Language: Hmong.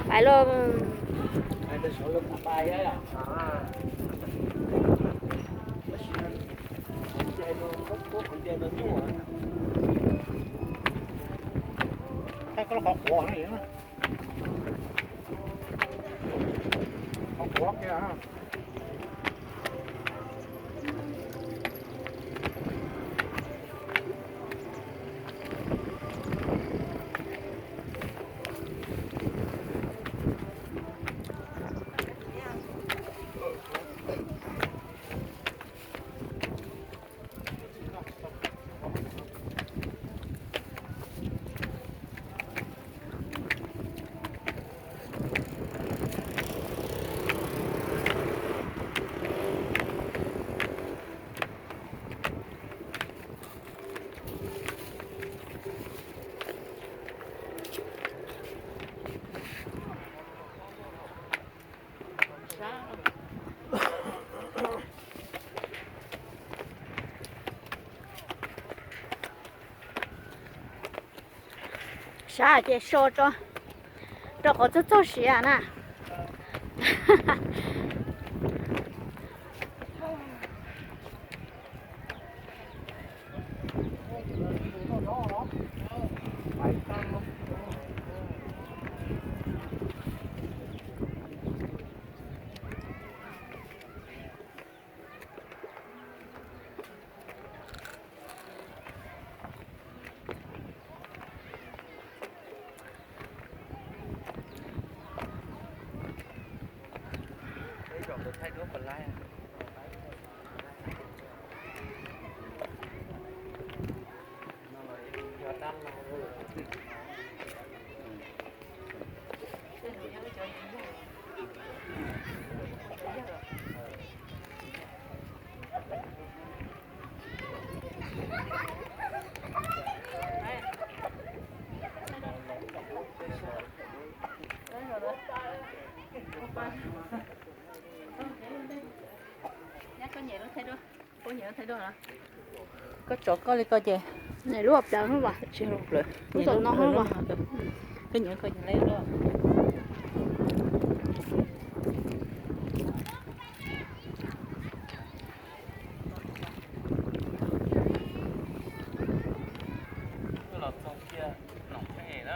Pais lauj. Qhov quav kiag. Sab ces so rau qhov txog txog siav na. Koj tso koj li ko ces, lub plaws, lub tom no, koj nyiam ko ces lub. Los txog kiag nom pheej na.